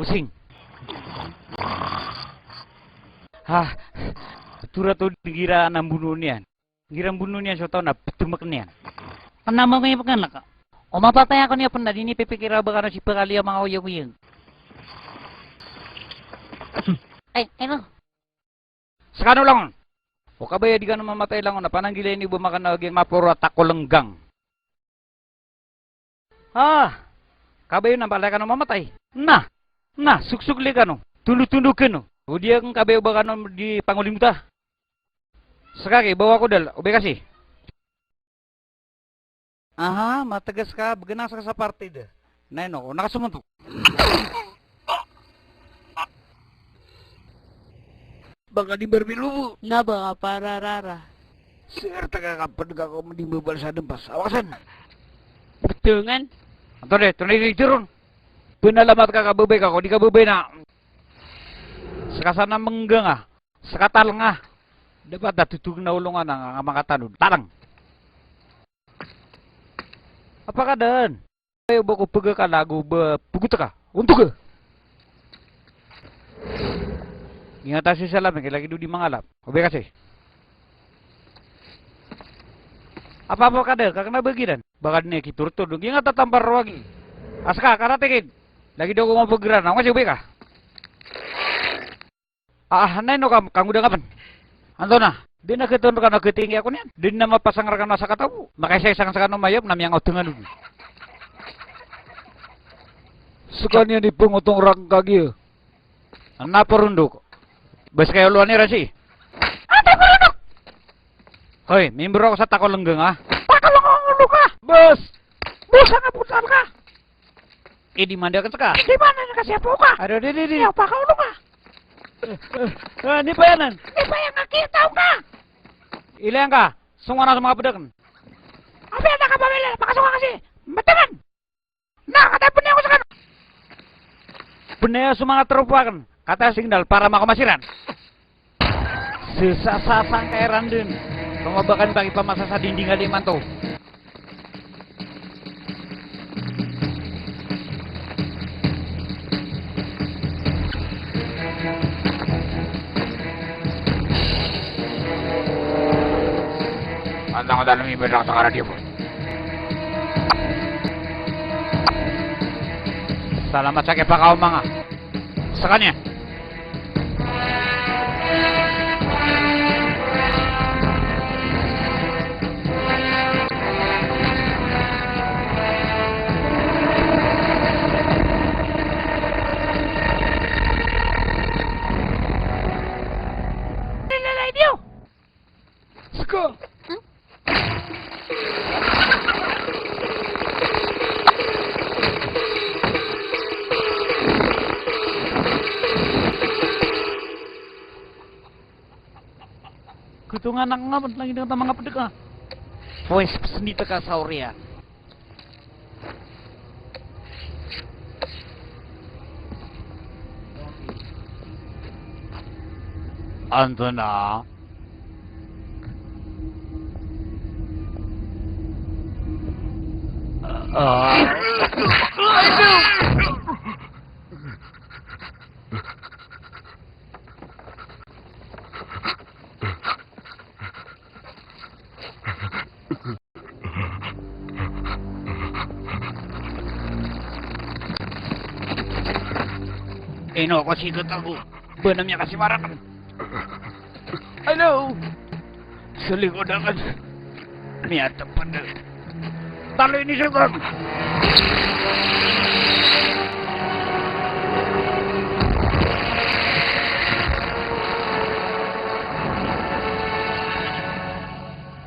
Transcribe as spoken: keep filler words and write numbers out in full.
Sing. Ha, tora to igira na mbonoon iyan. Igira mbonoon iyan so taw na ptmkn iyan. Kna mambo iyan pkn laka. O mapatay ako niyan pn na di niyan pipikira ba kano si pkali a manga oyagoyag. Ay, ay, no. Skano langon. O kabaya di kano mamatay langon a pananggilai niyo ba makana giyangkaya maporo a takolnggang. Ah, kabaya na palaya kano mamatay. Na, na, soksok li kano. Tondotondog kano. O di akn kabaya o ba kano di pangolimota. Ska ki, bawa ko dal, o bikasi. Aha, matgas ka, bgn a ska sa partida. Na ino, na ka somontog. Baka di barbilobo. Na baka pararara. Sir, taga kapd ka ko di mbabal sa dmpas. Awasan. Btngan. Anto de, tonay di tiron. Bnalamat ka ka babay ka ko, di ka babay na. Ska san a mngga nga. Ska talnga. Dapat da totog na olongan a nga makatanod. Talng. Apa ka dn? Ayo ba ko pga ka lago ba pgot ka. Ontog ka. Ingat a si salam, ki lagid o di mangalap. O bikasi. Apa, apa ka dn? Ka kna ba giran. Baka dn ki turtod. Ingat a tampar rowagi. Aska, karatikid. Lagid o ko mapagran. Awas, o bika. Ah, na ino ka, kangodang ka pn. Antonaa, di na khatoon rkano a khatinggi ako niyan. Di na mapasang rkano a sakataw. Makaisaisa skano mayap na miyangaotengan on. Skaniyan i pngotong rangkag iyo. Na porondok. Bas kayo olowan iran sii. Atay porondok! Hoy, mimbro ako sa takolnggang a. Takolnggang ka! Bas! Bas, ana potal ka! Idimanda ka ska. Idimanda ka siya po ka. Ado, di, di, di. Iya, pakaulong ka. Eh, eh, eh, di payanan. Di payang ka, kita ka. Ilayang ka. Songowan a so manga pd akn. Apiya na ka pamilya, pakasongowan ka si. Mataman. Na, kata bnay ako skano. Bnay ako so manga tropa akn. Kata signal para makomas iran. Sesasang ka iran dn. Pamabakan bagi pamasa sa dinding a limanto. Antang ko dalem imbedang sa karadiyo. Salamat sa kiyapakaoma nga. Skaniyan. Ska. Giyoto nga anak nga, lagid angkoto a manga pd ka. Pues, psnit ka sa oriyan. Antonaa? Ah. Ino ko sigat ako. Ba na miyakasiwar akn. Hello. Sa likod akn. Miyatpd. Taloy niyo so gag.